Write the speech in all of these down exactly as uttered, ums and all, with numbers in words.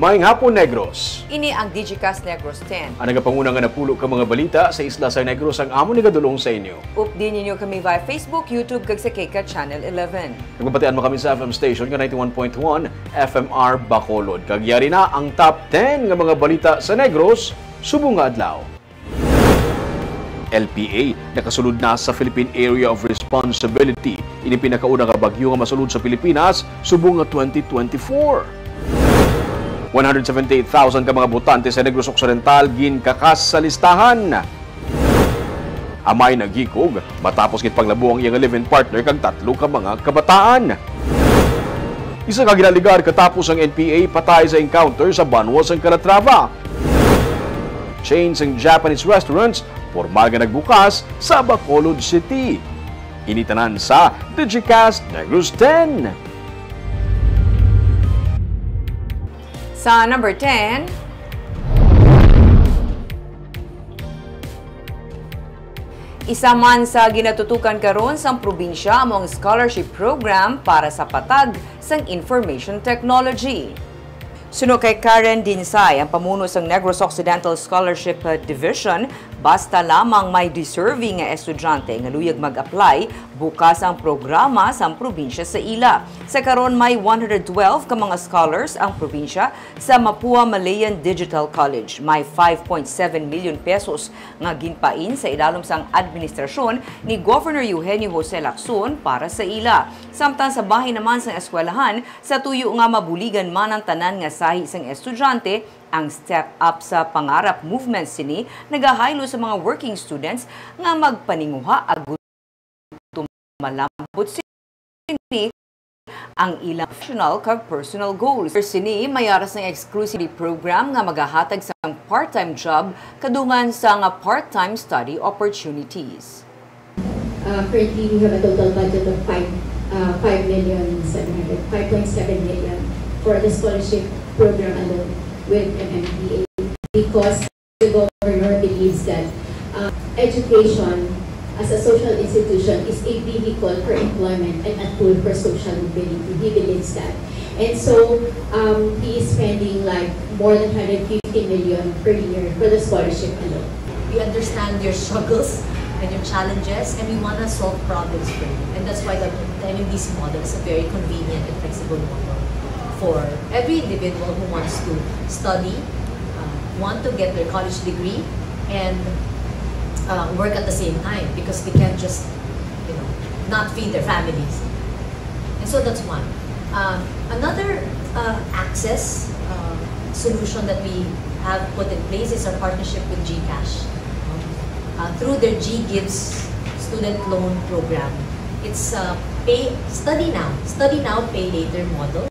Maayong hapon, Negros. Ini ang Digicast Negros ten. Ang nagapanguna nga napulo ka mga balita sa isla sa Negros ang amon igadulong sa inyo. Updi ninyo kami via Facebook, YouTube, kag sa K C A T Channel eleven. Nagpapatian mo kami sa F M station nga ninety-one point one F M R Bacolod. Kag yari na ang top ten nga mga balita sa Negros subong nga adlaw. L P A nakasulod na sa Philippine Area of Responsibility. Ini pinakauna nga bagyo nga masulod sa Pilipinas subong nga twenty twenty-four. One hundred seventy-eight thousand ka mga botante sa Negros Occidental ginkakas sa listahan. Amay nagikog matapos ginpanglabo ang iyang live-in partner kag tatlo ka mga kabataan. Isa ka ginaligar katapos ang N P A patay sa encounter sa banwa sang Calatrava. Chain sang Japanese restaurants pormal nga nagbukas sa Bacolod City. Ini tanan sa Digicast Negros ten. Sa number ten, isa man sa ginatutukan karon sang probinsya amo ang scholarship program para sa patag sang information technology. Suno kay Karen Dinsay, ang pamuno sang Negros Occidental Scholarship, uh, Division, basta lamang may deserving nga estudyante nga luyag mag-apply, bukas ang programa sang probinsya sa ila. Sa karon, may one hundred twelve ka mga scholars ang probinsya sa Mapua Malayan Digital College. May five point seven million pesos nga ginpain sa ilalom sang administrasyon ni Governor Eugenio Jose Lacson para sa ila. Samtang sa bahin naman sang eskwelahan, sa tuyo nga mabuligan man ang tanan nga sahi sang estudyante, ang Step Up sa Pangarap movement sini nagahaylo sa mga working students nga magpaninguha agud tumalambot sini ang ilang professional kag personal goals. Sini may ara sang exclusive program nga magahatag sang part-time job kadungan sang part-time study opportunities. Uh, currently, we have a total budget of five, uh, five million seven hundred, five point seven million for the scholarship program alone with M M D A, because the governor believes that, uh, education as a social institution is a vehicle for employment and a tool for social mobility. He believes that. And so, um, he is spending, like, more than hundred fifty million per year for the scholarship alone. We understand your struggles and your challenges, and we wanna solve problems for you. And that's why the, the M M D C model is a very convenient and flexible model for every individual who wants to study, uh, want to get their college degree, and, uh, work at the same time, because they can't just, you know, not feed their families. And so that's one. Uh, another, uh, access, uh, solution that we have put in place is our partnership with GCash, uh, through their GGives student loan program. It's a pay, study now, study now, pay later model.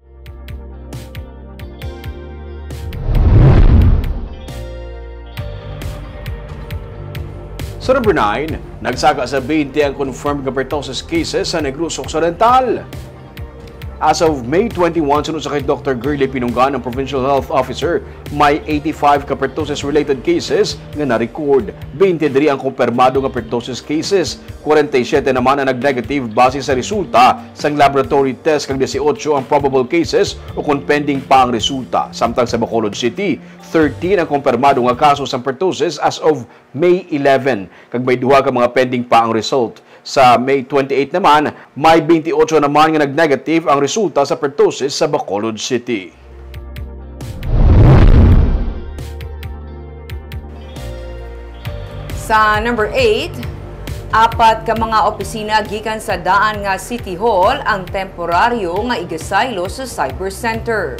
Sa number nine, nagsaka sa twenty ang confirmed nga pertussis cases sa Negros Occidental. As of May twenty-one, suno sa kay Doctor Girlie Pinungan, ang Provincial Health Officer, may eighty-five ka pertussis-related cases nga na-record. Twenty-three ang kumpirmado nga pertussis cases. Forty-seven naman ang nag-negative base sa resulta sang laboratory test, kag dieciocho ang probable cases o kon pending pa ang resulta. Samtang sa Bacolod City, thirteen ang kumpirmado nga kaso sang pertussis as of May eleven, kag may duha ka mga pending pa ang result. Sa May twenty-eight naman, may twenty-eight naman nga nag-negative ang resulta sa pertussis sa Bacolod City. Sa number eight, apat ka mga opisina gikan sa daan nga City Hall ang temporaryo nga igasaylo sa Cyber Center.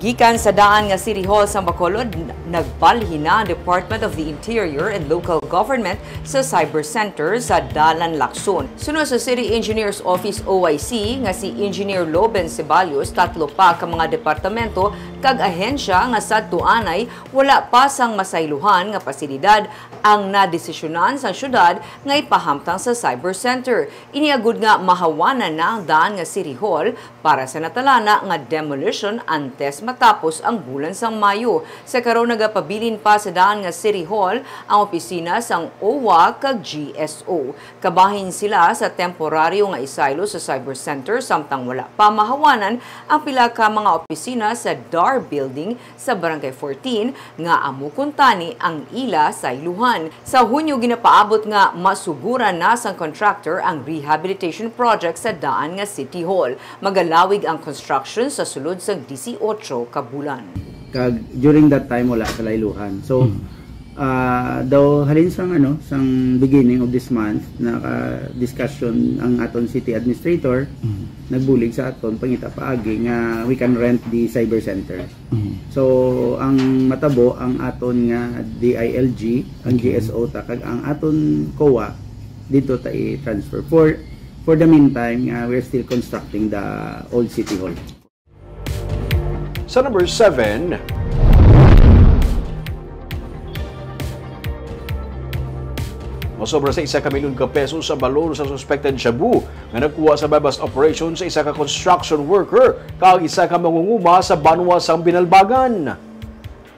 Gikan sa daan nga City Hall sa Bacolod, n-, nagbalhin na ang Department of the Interior and Local Government sa Cyber Center sa Dalan Lacson. Suno sa City Engineer's Office, O I C, nga si Engineer Loben Ceballos, tatlo pa ka mga departamento kag ahensya nga sadto anay wala pa sang masaylohan nga pasilidad ang nadesisyonan sang syudad nga ipahamtang sa Cyber Center. Ini agud nga mahawanan na ang daan nga City Hall para sa natalana nga demolition antes matapos ang bulan sang Mayo. Sa karon, nagapabilin pa sa daan nga City Hall ang opisina sang O W A kag G S O. Kabahin sila sa temporaryo nga isaylo sa Cyber Center, samtang wala pa mahawanan ang pila ka mga opisina sa DAR Building sa Barangay fourteen nga amo kuntani ang ila saylohan. Sa Hunyo, ginapaabot nga masuguran na sang contractor ang rehabilitation project sa daan nga City Hall. Magalawig ang construction sa sulod sang disiotso ka bulan. Kag during that time, wala sa layluhan. So, ah, daw halin sang, ano, sang beginning of this month, naka-discussion ang aton city administrator, nagbulig sa aton pangita paagi nga we can rent the cyber center. So, ang matabo, ang aton nga D I L G, ang G S O ta, kag ang aton COA, dito ta i-transfer. For, for the meantime, uh, we're still constructing the old city hall. Sa number seven, masobra sa isa ka milyon ka pesos ang balor sa suspected shabu nga nakuha sa buy-bust operation sa isa ka construction worker kag isa ka mangunguma sa banwa sang Binalbagan.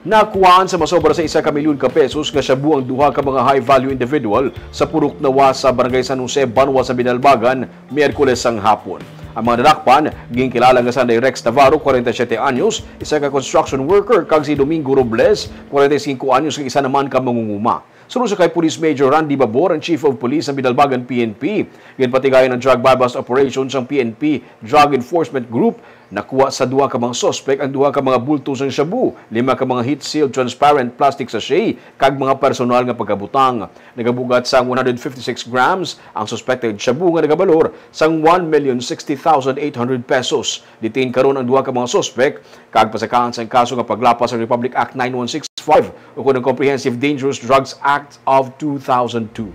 Nakuhaan sa masobra sa isa ka milyon ka pesos nga shabu ang duha ka mga high-value individual sa Purok Nawasa, Barangay San Jose, banwa sa Binalbagan, Miyerkules sang hapon. Ang mga nadakpan, ginkilala nga sanday Rex Navarro, kwarenta y siyete anyos, isa ka construction worker, kag si Domingo Robles, kwarenta y singko anyos, nga isa naman ka mangunguma. Suno sa kay Police Major Randy Babor, ang Chief of Police sang Binalbagan P N P, ginpatigayon ang drug buy-bust operation sang P N P Drug Enforcement Group. Nakuha sa duha ka mga suspek ang duha ka mga bulto sang shabu, lima ka mga heat-sealed transparent plastic sachet, kag mga personal nga pagkabutang. Nagabugat sang one hundred fifty-six grams ang suspected shabu nga nagabalor sang one million sixty thousand eight hundred pesos. Detain karon ang duha ka mga suspek kag pasakaan sang kaso nga paglapas sa Republic Act nine one six five ukon ang Comprehensive Dangerous Drugs Act of two thousand two.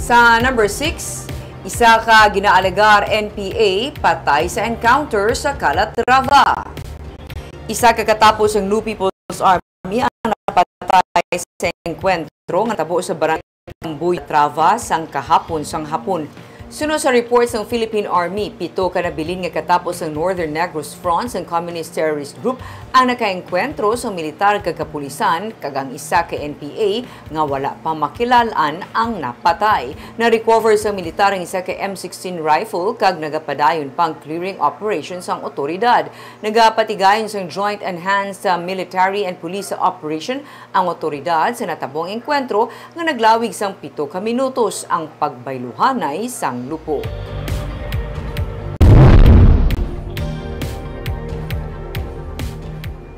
Sa number six, isa ka ginaalegar N P A patay sa encounter sa Calatrava. Isa ka katapo sang New People's Army ang napatay sa engkwentro nga natabo sa barangay Tambuy, Calatrava sang kahapon sang hapon. Suno sa report sang Philippine Army, pito ka nabilin nga katapo sang Northern Negros Front sang Communist Terrorist Group ang nakaengkwentro sa militar kag kapulisan, kag ang isa ka N P A nga wala pa makilal-an ang napatay. Na-recover sa militar ang isa ka M sixteen rifle kag nagapadayon pa ang clearing operation sang otoridad. Nagapatigayon sang Joint Enhanced Military and Police Operation ang otoridad sa natabong engkwentro nga naglawig sang pito ka minutos ang pagbayluhanay sang lupok.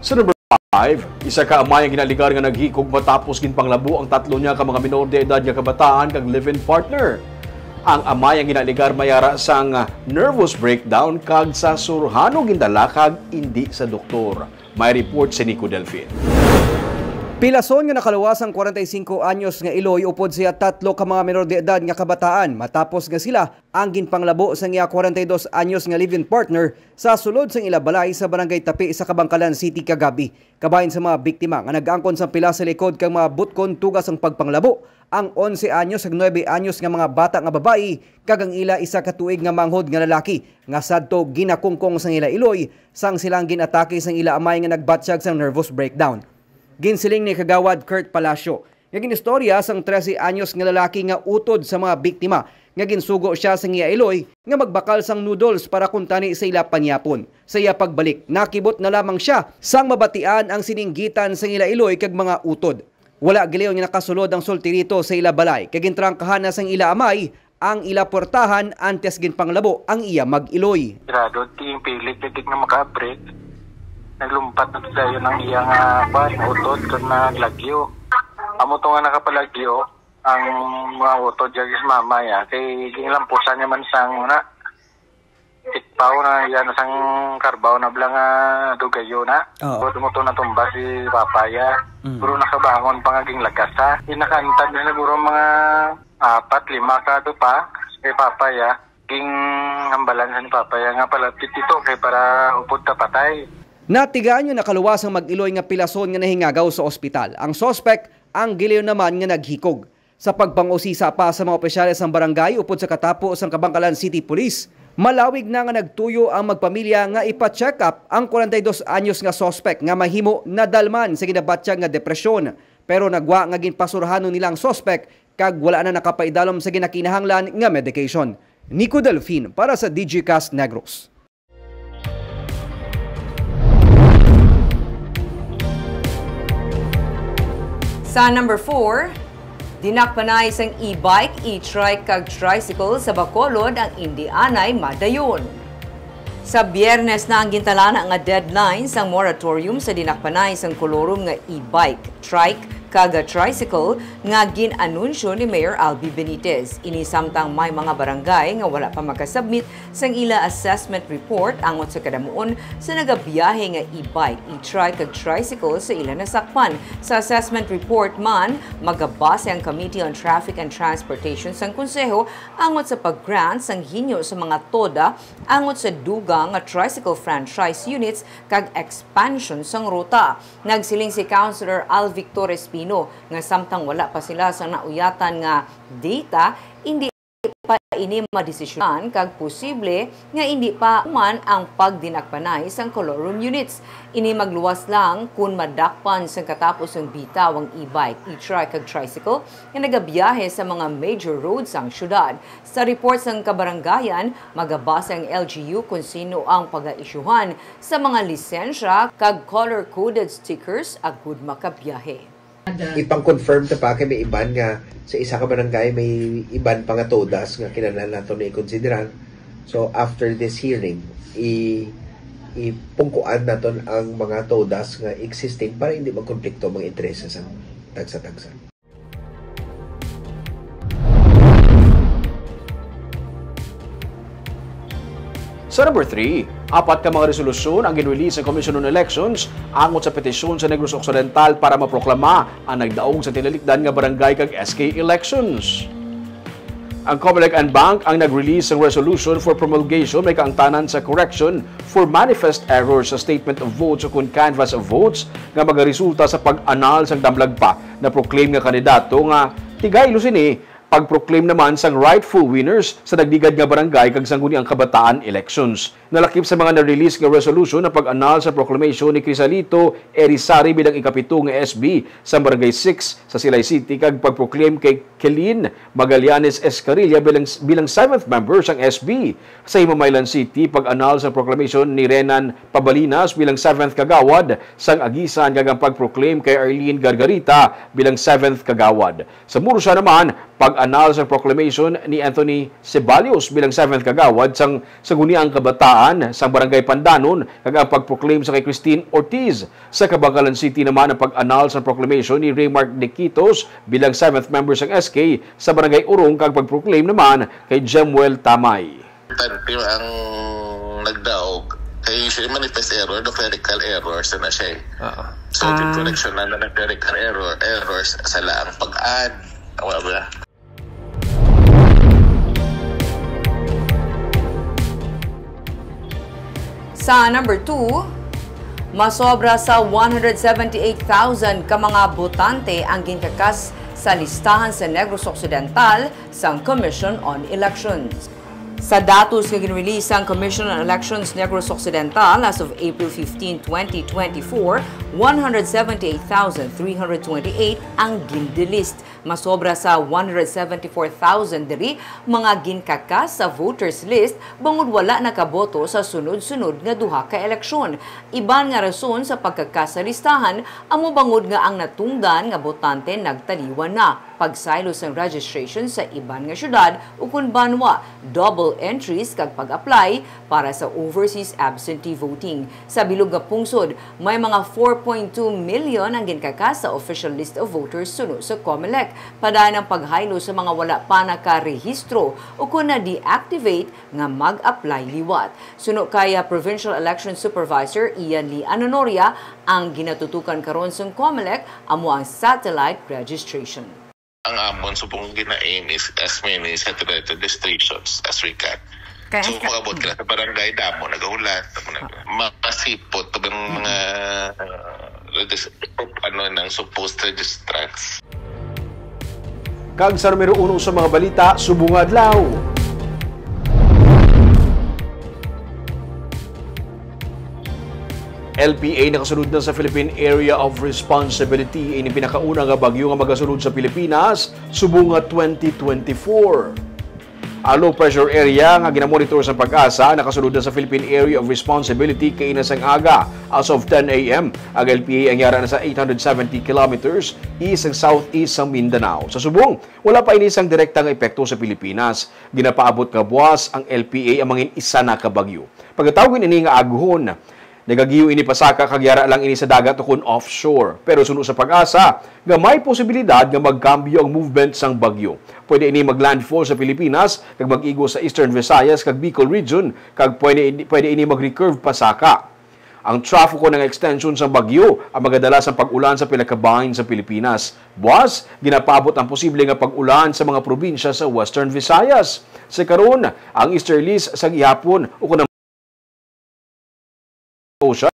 Sa number five, isa ka amay ang ginaalegar nga naghikog matapos ginpanglabo ang tatlo niya ka mga minor de edad nga kabataan kag live-in partner. Ang amay ang ginaalegar may ara sang nervous breakdown kag sa surhano gindala kag indi sa doktor. May report si Nico Delfin. Pilason nga nakaluwas ang kwarenta y singko anyos nga iloy upod sa iya tatlo ka mga menor de edad nga kabataan matapos nga sila ang ginpanglabo sang iya kwarenta y dos anyos nga live-in partner sa sulod sang ila balay sa Barangay Tapi sa Kabankalan City kagabi. Kabahin sa mga biktima nga nag-angkon sang pila sa likod kag mga butkon tuga sang pagpanglabo, ang onse anyos kag nuebe anyos nga mga bata nga babayi kag ang ila isa ka tuig nga manghod nga lalaki nga sadto ginakungkong sang ila iloy sang sila ang gin-atake sang ila amay nga nagbatyag sang nervous breakdown. Ginsiling ni Kagawad Kurt Palacio nga ginistorya sang trese anyos nga lalaki nga utod sa mga biktima nga ginsugo sia sang iya iloy nga magbakal sang noodles para kuntani sa ila panyapon. Sa iya pagbalik, nakibot na lamang sia sang mabatian ang sininggitan sang ila iloy kag mga utod. Wala giliyon nga nakasulod ang solterito sa ila balay kay gintrangkahan na sang ila amay ang ila puwertahan antes ginpanglabo ang iya mag-iloy. Grado, tingpilit na gid nga makaabri. Naglumpat na dayon ang iya nga kwan, utod kag naglagyo. Amo to nga nakapalagyo ang mga utod dyan si mama ya. Kay ginglampusan niya man sang una. Tikpaw na yan sang karbaw na bala nga dugayo na. Oo. Pero mo to natumba si papa ya. Mm. Pero nakabangon pa nga ginglagas ha. Inakantad na siguro mga apat, lima ka ato pa kay papa ya. Ging hambalan sa ni papa ya nga pala titito kay para upod ta patay. Natigaan nga nakaluwas ang mag-iloy nga pilason nga nahingagaw sa ospital. Ang suspek, ang giliyon naman nga naghikog. Sa pagpang-usisa pa sa mga opisyales sang barangay upod sa katapo sang Kabankalan City Police, malawig na nga nagtuyo ang magpamilya nga ipa-check up ang kwarenta y dos anyos nga suspek nga mahimo nadalman sa ginabatyag nga depresyon, pero nagwa nga ginpasurhanon nila ang suspek kag wala na nakapaidalom sa ginakinahanglan nga medication. Nico Delfin para sa Digicast Negros. Sa number four, dinakpanay sang e-bike, e-trike kag tricycle sa Bacolod ang indi anay madayon. Sa Biyernes na ang gintalana nga deadline sang moratorium sa dinakpanay sang kolorum nga e-bike, trike, kag tricycle nga gin-anunsyo ni Mayor Albee Benitez. Ini samtang may mga barangay nga wala pa makasubmit sang ila assessment report angot sa kadamuon sa nagabiyahe nga e-bike, e-trike, kag tricycle sa ila nasakpan. Sa assessment report man, magabase ang Committee on Traffic and Transportation sang Konseho angot sa pag-grant sang hinyo sa mga TODA angot sa dugang nga tricycle franchise units kag expansion sang ruta. Nagsiling si Councilor Alvic Torres Pino nga samtang wala pa sila sa nauyatan nga data, indi pa ini madesisyonan kag posible nga indi pa man ang pagdinakpanay sang colorum units. Ini magluwas lang kon madakpan sang katapos ang bitaw ang e-bike, e-trike kag tricycle nga nagabiyahe sa mga major roads sang syudad. Sa report sang kabarangayan, magabase ang L G U kon sino ang pagaisyuhan sa mga lisensya kag color-coded stickers agud makabiyahe. Ipang-confirm ta pa kay may iban nga sa isa ka barangay may iban pa nga todas nga kinahanglan naton na ikonsiderar. So, after this hearing, i ipungkuan naton ang mga todas nga existing para hindi magkonflikto ang mga interese sa tagsa-tagsa. Sa number three, apat ka mga resolusyon ang gin-release sa Commission on Elections angot sa petisyon sa Negros Occidental para maproklama ang nagdaog sa tinalikdan nga barangay kag S K elections. Ang Comelec and Bank ang nag-release sang resolution for promulgation may kaangtanan sa correction for manifest errors sa statement of votes o kon canvass of votes nga magaresulta sa pag-annul sang damlag pa na proclaim nga kandidato nga tigailos ini pag-proclaim naman sang rightful winners sa nagligad nga barangay kag sangguniang kabataan elections. Nalakip sa mga na-release nga resolution ang pag-annul sa proclamation ni Crisalito Erizari bilang ikapito nga S B sa Barangay six sa Silay City kag pag-proclaim kay Kelin Magallanes Escarilla bilang, bilang seventh member sang S B. Sa Himamaylan City, pag-annul sa proclamation ni Renan Pabalinas bilang seventh kagawad sang Aguisan kag ang pag-proclaim kay Arlene Gargarita bilang seventh kagawad. Sa Murcia naman, pag-annul sang proclamation ni Anthony Ceballos bilang seventh kagawad sang Sangguniang Kabataan sang Barangay Pandanon kag ang pag-proclaim sa kay Christine Ortiz. Sa Kabankalan City naman ang pag-annul sang proclamation ni Raymark Dequitos bilang seventh member sang S K sa Barangay Urong kag pag-proclaim naman kay Jemuel Tamay. Importante ang nagdaog. Kay usually manifest error, do clerical errors na siya eh. Oo. So, Ah. correction na ng clerical error, errors, sala ang pag-add. Wala ba? Sa number two, masobra sa one hundred seventy-eight thousand ka mga botante ang ginkakas sa listahan sa Negros Occidental sang Commission on Elections. Sa datos nga ginrelease sang Commission on Elections Negros Occidental as of April fifteen, twenty twenty-four, one hundred seventy-eight thousand three hundred twenty-eight ang gindelist. Masobra sa one hundred seventy-four thousand diri mga ginkakas sa voters list bangod wala nakaboto sa sunod-sunod nga duha ka eleksyon. Iban nga rason sa pagkakas sa listahan amo bangod nga ang natungdan nga botante nagtaliwan na, pagsaylo sang registration sa iban nga syudad ukon banwa, double entries kag pag-apply para sa overseas absentee voting. Sa bilog nga pungsod, may mga four point two million ang ginkakas sa official list of voters suno sa Comelec. Padayon ang paghaylo sa mga wala pa nakarehistro ukon na-deactivate nga mag-apply liwat. Suno kay, ah, Provincial Election Supervisor Ian Lee Anonoria, ang ginatutukan karon sang Comelec amo ang satellite registration. Ang amon subong gina-aim is as many satellite registrations as we can. Kaya So, ka- mag-abot ka na sa barangay, damo nagahulat, damo na, Ah. makasipot, tabang Mm. mga, uh, regis-, ano, nang supposed registrants. Kag sa numero uno sa mga balita, subong nga adlaw. L P A nakasulod na sa Philippine Area of Responsibility, ini pinakauna nga bagyo nga magasulod sa Pilipinas subong nga twenty twenty-four. Ang low pressure area nga ginamonitor sa PAGASA nakasulod na sa Philippine Area of Responsibility kaina sang aga. As of ten a m, ang L P A ang yara na sa eight hundred seventy kilometers east sang southeast sang Mindanao. Sa subong, wala pa ini sang direkta nga epekto sa Pilipinas. Ginapaabot nga buas ang L P A ang mangin isa na ka bagyo. Pagkatawin ini nga aghon, nagagiyo ini pasaka kag yara lang ini sa dagat ukon offshore. Pero suno sa PAGASA, nga may posibilidad nga magkambyo ang movement sang bagyo. Pwede ini maglandfall sa Pilipinas kag mag-igo sa Eastern Visayas kag Bicol Region, kag pwede, pwede ini mag-recurve pasaka. Ang trough ukon ang extension sang bagyo ang magadala sang pag-ulan sa pila ka bahin sa Pilipinas. Buas, ginapaabot ang posible nga pag-ulan sa mga probinsya sa Western Visayas. Sa karon, ang easterlies sa gihapon ukon ang ocean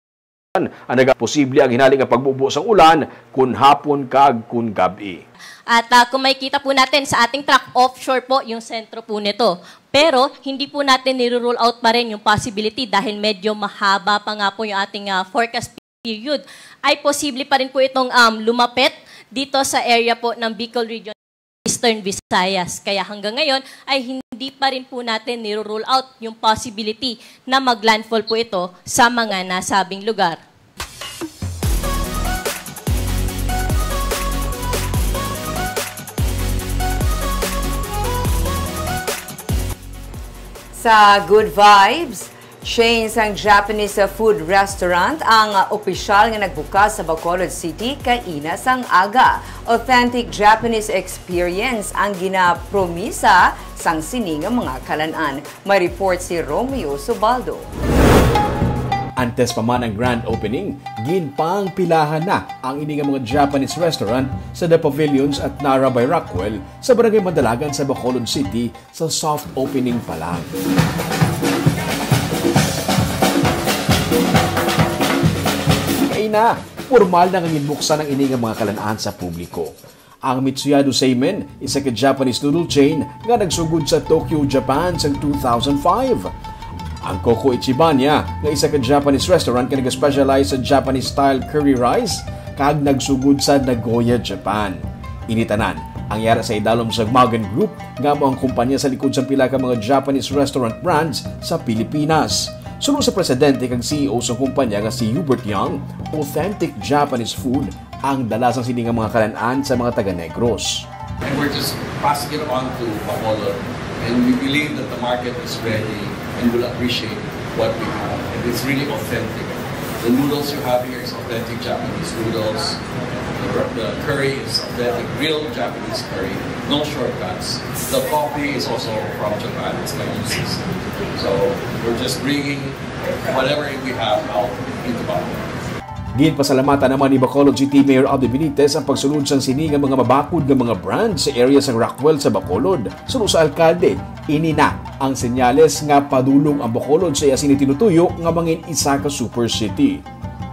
ang nagaposible ang hinali nga pagbubo sang ulan kun hapon kag kun gab-i. At, ah, kung makikita po natin sa ating track, offshore po yung sentro po nito. Pero hindi po natin niro-rule out pa rin yung possibility dahil medyo mahaba pa nga po yung ating, ah, forecast period. Ay posible pa rin po itong, um, lumapit dito sa area po ng Bicol Region, Eastern Visayas. Kaya hanggang ngayon ay hindi pa rin po natin niro-rule out yung possibility na maglandfall po ito sa mga nasabing lugar. Sa Good Vibes, chain sang Japanese food restaurant ang opisyal nga nagbukas sa Bacolod City kaina sang aga. Authentic Japanese experience ang ginapromisa sang sini nga mga kalan-an. May report si Romeo Subaldo. Antes pa man ang grand opening, ginpangpilahan na ang ini nga mga Japanese restaurant sa The Pavilions at Nara by Rockwell sa Barangay Mandalagan sa Bacolod City sa soft opening pa lang. Kaina, formal na nga ginbuksan ang ini nga mga kalan-an sa publiko. Ang Mitsuyado Seimen, isa ka Japanese noodle chain nga nagsugod sa Tokyo, Japan sang two thousand five. Ang Koko Ichibanya, nga isa ka Japanese restaurant nga nag-specialize sa Japanese-style curry rice, kag nagsugod sa Nagoya, Japan. Ini tanan ang yara sa idalom sa Magen Group, nga amo ang kumpanya sa likod sang pila ka mga Japanese restaurant brands sa Pilipinas. Suno sa presidente kag C E O sang kumpanya nga si Hubert Young, authentic Japanese food ang dala sang sini nga mga kalan-an sa mga taga-Negros. And we're just passing it on to Bacolod. And we believe that the market is ready and will appreciate what we have. And it's really authentic. The noodles you have here is authentic Japanese noodles. The, the curry is authentic, real Japanese curry. No shortcuts. The coffee is also from Japan. It's like you see. So we're just bringing whatever we have out into Bacolod. Ginpasalamatan naman ni Bacolod City Mayor Aldo Benitez ang pagsulod sang sini nga mga mabakod nga mga brand sa area sang Rockwell sa Bacolod. Suno sa alkalde, ini na ang senyales nga padulong ang Bacolod sa iya sini tinutuyo nga mangin isa ka super city.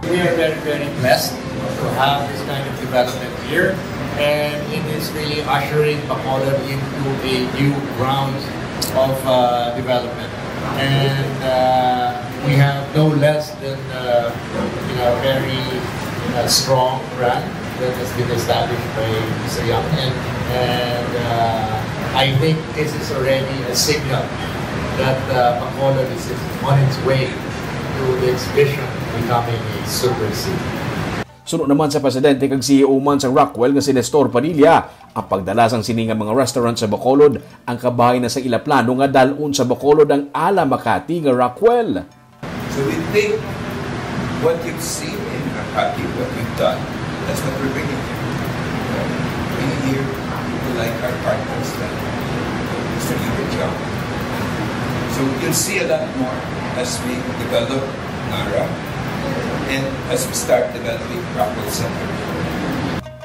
We are very, very blessed to have this kind of development here, and it is really ushering Bacolod into a new round of, uh, development. And, uh, we have no less than, uh, you know, very, uh, strong brand that has been established by Mister Young. And, and, uh, I think this is already a signal that, uh, Bacolod is on its way to its vision of becoming a super city. Suno naman sa presidente kag C E O man sa Rockwell nga si Nestor Padilla, ang pagdala sang sini nga mga restaurant sa Bacolod ang kabahin na sa ila plano nga dal-on sa Bacolod ang ala Makati nga Rockwell. So we think what you've seen in Makati, what we've done, that's what we're bringing here. Bringing here people like our partners, like Mister Hubert Young. So you'll see a lot more as we develop Nara and as we start developing Rockwell Center.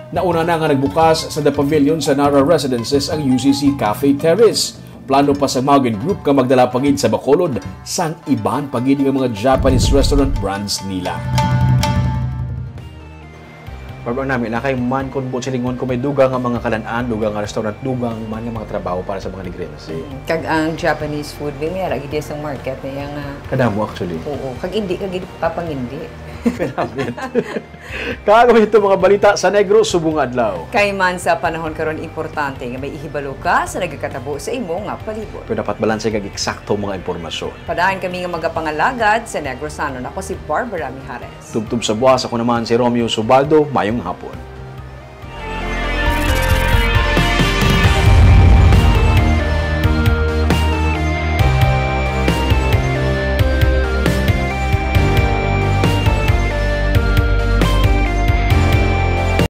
Nauna na nga nagbukas sa The Pavilion sa Nara Residences ang U C C Cafe Terrace. Plano pa sa Magen Group nga magdala pa gid sa Bacolod sang iban pa gid nga mga Japanese restaurant brands nila. Barbang nami na kay man kon buot silingon ko may dugang nga mga kalan-an, dugang nga restaurant, dugang man nga mga trabaho para sa mga Negrense. Mm. Kag ang Japanese food, may may ara gid sang market niya nga. Kadamo, actually. Oo, kag hindi ka gid papangindi. Grabe. Kag may ito mga balita sa Negros subong adlaw. Kay man sa panahon karon, importante nga may ihibalo ka sa nagakatabo sa imo nga palibot. Pero dapat balanse kag eksakto mga impormasyon. Padayon kami nga magapangalagad sa Negrosanon. Ako si Barbara Mijares. Tubtob sa buwas, ako naman si Romeo Subaldo. Mayong hapon.